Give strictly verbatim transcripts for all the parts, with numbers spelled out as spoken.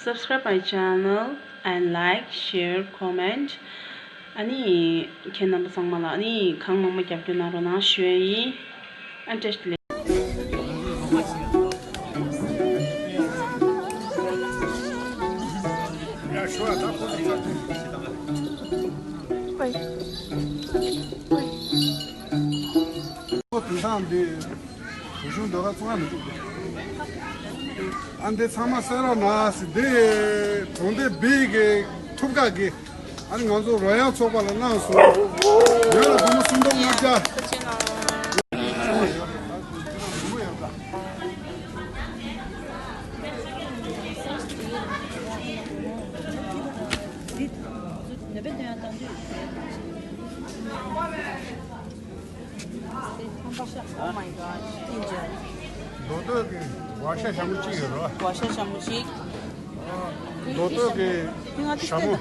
Subscribe my channel and like, share, comment. ཨ་ནི་ཁྱེད་རྣམ་པ་ཚང་མ་ལ་ཨ་ནི་གང་མང་མང་རྒྱབ་སྐྱོར་གནང་རོགས་གནང་ཞུ་ཡ་ཡིན། ཨ་བཀྲ་ཤིས་བདེ་ལེགས། དེང་སང་འདི་བོད་གཞུང་ཟློས་གར་ཚོང་ཁང་མི་འདུག་ཨ་འདི་ཚང་མ་གསན་རོགས་གནང་ཟེར། འདི་གྲོང་སྡེ་བིའི་གི་ཐུབ་དཀའ་གི་ཨ་ནི་ང་ཚོ་རོལ་དབྱངས་ཚོགས་པ་ལ་གནང་སོང་། ཡོད་ལ་སྒོར་མོ་སུམ་སྟོང་ལྔ་བརྒྱ། Oh my god. མདོ་སྟོད་ཀྱི་ཝ་ཤ་ཞྭ་མོ་གཅིག་ཡོད་རེད་བ། ཝ་ཤ་ཞྭ་མོ་གཅིག་མདོ་སྟོད་ཀྱི་ཞྭ་མོ།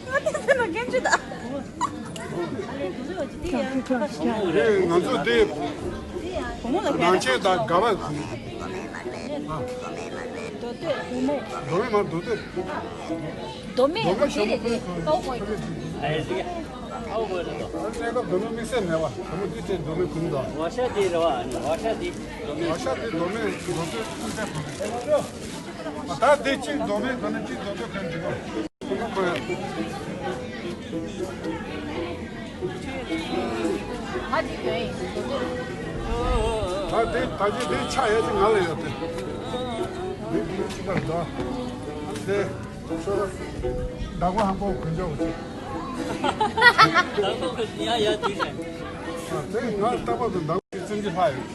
ང་དེ་ཚོ་ལ་སྐྱོན་བརྗོད་དང་། ང་ཚོ་དེ་བུ་མོ་ལ་ནང་ཆེན་དང་དགའ་བ། མདོ་སྟོད་བུ་མོ། མདོ་སྨད་མ་མདོ་སྟོད། མདོ་སྨད་མདོ་སྨད་ཞྭ་མོ་ཀོའི་ཀོའི་ཀོའི་ཀོའི། ཨ་ནི་གནས་སྐབས་མདོ་སྨད་དམིགས་བསལ་མེད་པ་ཞྭ་མོ་དེ་ཚོ་མདོ་སྨད་ཁུལ་དང་། ཝ་ཤ་དེ་རེད་བ། ཝ་ཤ་དེ་མདོ་སྨད། ཝ་ཤ་དེ་མདོ་སྨད་མདོ་སྟོད་དམིགས་བསལ་ཁུལ་རེད། ད་དེ་གཅིག་མདོ་སྨད་ཁུལ་ནས་གཅིག་མདོ་སྟོད་ཁུལ་འགྲིག་གོ། ང་དེ་ཡོད་ཡིན། ད་དེ་ད་ཅི་དེ་ཆ་ཡོད་ཅིག་ང་ལ་ཡོད་དེ། མི་དེ་ཅི་ལ་འདྲ། དེ་ཤོ་ལ་བདག་པོ་ཧམ་པོ་གོན་ཆོག་གི། བདག་པོ་གོན་ཡ་ཡ་དུས་རེད། དེ་ང་ལྟ་བ་དང་བདག་པོ་བཙན་གྱི་ལྷ་ཡོད།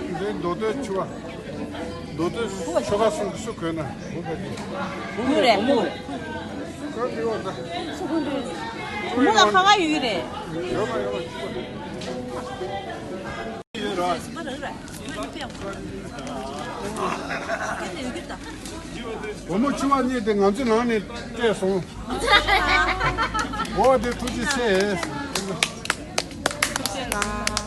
དེ་དེ་མདོ་སྟོད་ཆུ་བ། མདོ་སྟོད་ཆོལ་ཁ་གསུམ་གྱི་སུ་གོན་ན་བུ་ག་གི། བུ་རེད་བུ། གོན་འདི་བ་ད། བུ་ལ་ཁ་ཁ་ཡོད་ཀྱི་རེད། ཡོད་མ་ཡོད་མ་ཆུ་བ། ཡོད་ར། བུ་མོ་ཆུ་བ་གཉིས་དེ་ང་ཚོའི་ནང་ནས་སྤྲད་སོང་། འོ་དེ་ཐུགས་རྗེ་ཆེ། ཐུགས་རྗེ་གནང་།